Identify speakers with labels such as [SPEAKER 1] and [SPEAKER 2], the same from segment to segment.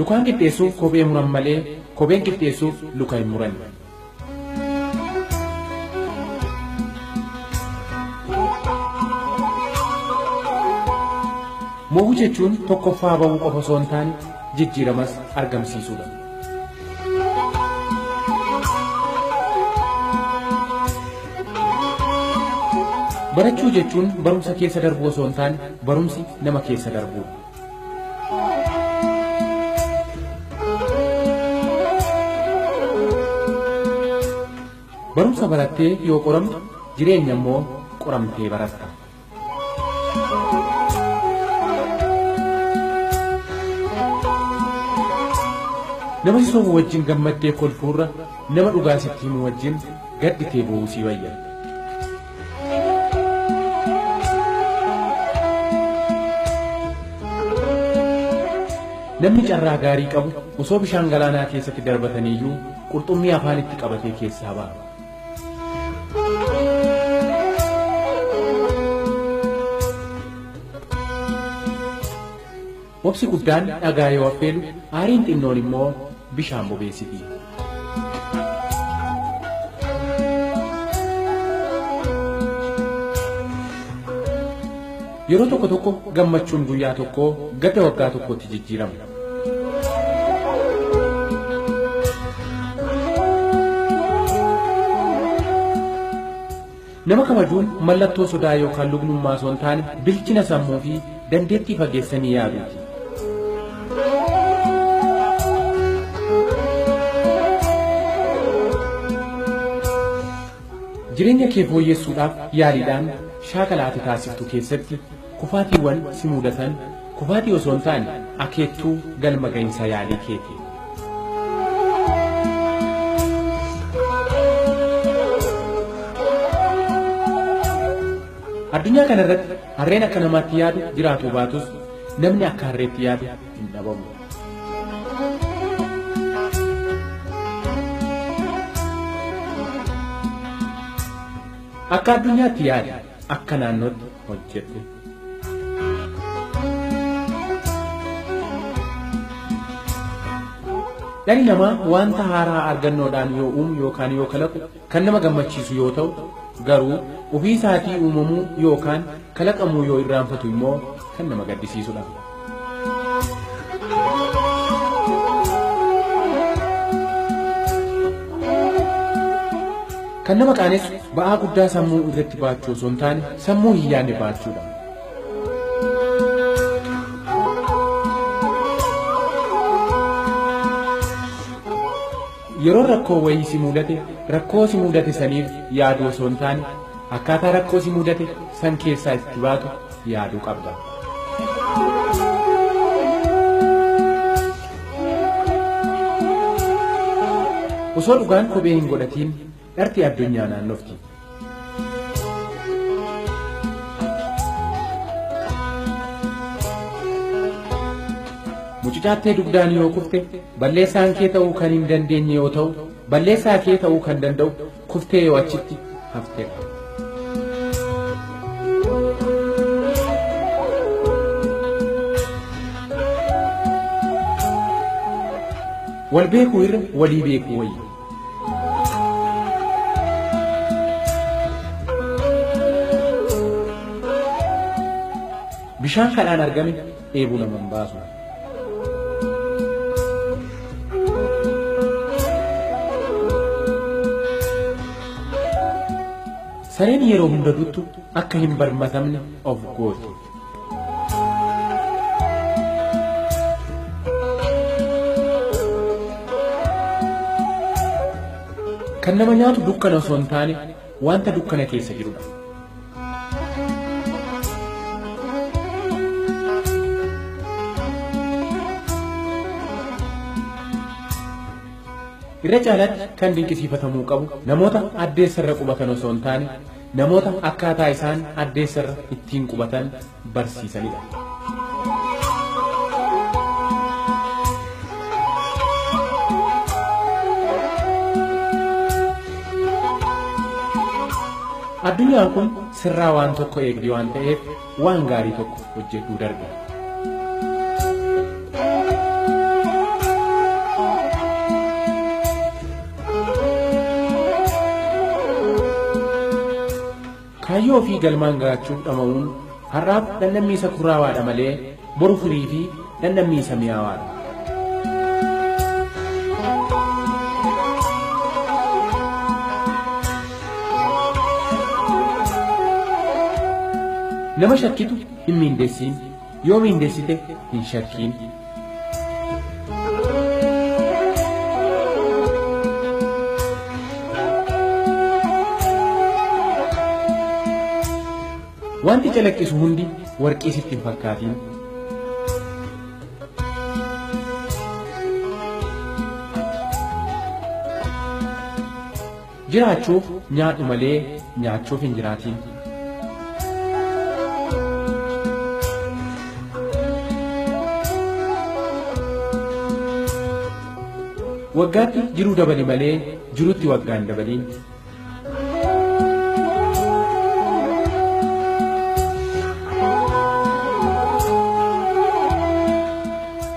[SPEAKER 1] Lukaan qixxeessuuf kophee muran malee kopheen qixxeessuuf luka hin muran. Mo'uu jechuun tokkoffaa ba'uu qofa osoo hin taane jijjiiramas argamsiisuudha. Barachuu jechuun barumsa keessa darbuu osoo hin taane barumsi nama keessa darbuudha. Barumsa barattee yoo qoramtu jireenya immoo qoramtee baratta. Nama si sobu wajjin gammaddee kolfuurra nama dhugaa sitti himu wajjin gadditee boo'uu sii wayya. Namni carraa gaarii qabu osoo bishaan galaanaa keessatti darbataniiyyuu qurxummii afaanitti qabatee keessaa ba'a. Obsi guddaan dhagaa yoo affeelu aariin xinnoon immoo bishaan bobeessiti. Yeroo tokko tokko gammachuun guyyaa tokkoo gadda waggaa tokkotti jijjiirama. Nama kabajuun mallattoo sodaa yookaan lugnummaa osoo hin taane bilchina sammuu fi dandeettii fageessanii yaaduuti. Jireenya kee fooyyessuudhaaf yaaliidhaan shaakala ati taasiftu keessatti kufaatiiwwan si mudatan kufaatii osoo hin taane akeektuu galma gahinsa yaalii keeti. Addunyaa kana irratti harreen akka namaatti yaadu jiraatu baatus namni akka harreetti yaadu hin dhabamu. Akka addunyaatti yaadi, akka naannootti hojjedhu. Dhalli namaa wanta haaraa argannoodhaan yoo uumu yookaan yoo kalaqu kan nama gammachiisu yoo ta'u, garuu ofii isaatii uumamuu yookaan kalaqamuu yoo irraanfatu immoo kan nama gaddisiisudha. Kan nama qaanessu ba'aa guddaa sammuu irratti baachuu osoo hin taane sammuu hin yaadne baachuudha. Yeroo rakkoo wayii si mudate rakkoo si mudate saniif yaaduu osoo hin taane akkaataa rakkoo si mudate san keessaa itti baatu yaaduu qabda. Osoo dhugaan kophee hin godhatiin dharti addunyaa naannofti. Mucucaattee dugdaan yoo kufte balleessaan kee ta'uu kan hin dandeenye yoo ta'u balleessaa kee ta'uu kan danda'u kuftee yoo achitti haftedha. Wal beekuu irra walii beekuu wayya. Bishaan kadhaan argame dheebuu nama hin baasu. Sareen yeroo hunda duttu akka hin barmatamne of gooti. Kan nama nyaatu dukkana osoo hin taane wanta dukkana keessa jirudha. Irra caalaatti kan dinqisiifatamuu qabu namoota addeessarra qubatan osoo hin taane namoota akkaataa isaan addeessarra ittiin qubatan barsiisanidha. Addunyaan kun sirraa waan tokko eegdi waan ta'eef waan gaarii tokko hojjedhuu darbe. Kaayyoo fi galmaan ga'achuuf dhama'uun har'aaf dhandhamni isa kuraawaadha malee boru firii fi dhandhamni isa mi'aawaadha. Nama shakkitu hin miindessiin, yoo miindessite hin shakkiin. Wanti calaqqisu hundi warqii sitti hin fakkaatiin. Jiraachuuf nyaadhu malee nyaachuuf hin jiraatiin. Waggaatti jiruu dabali malee jirutti waggaan dabaliin.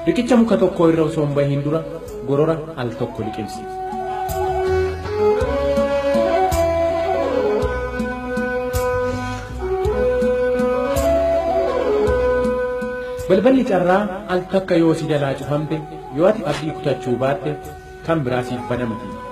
[SPEAKER 1] Riqicha muka tokko irra osoo hin bahin dura gorora al tokko liqimsi. Balballi carraa al takka yoo si jalaa cufamte, yoo ati abdii kutachuu baatte kan biraa siif banamti.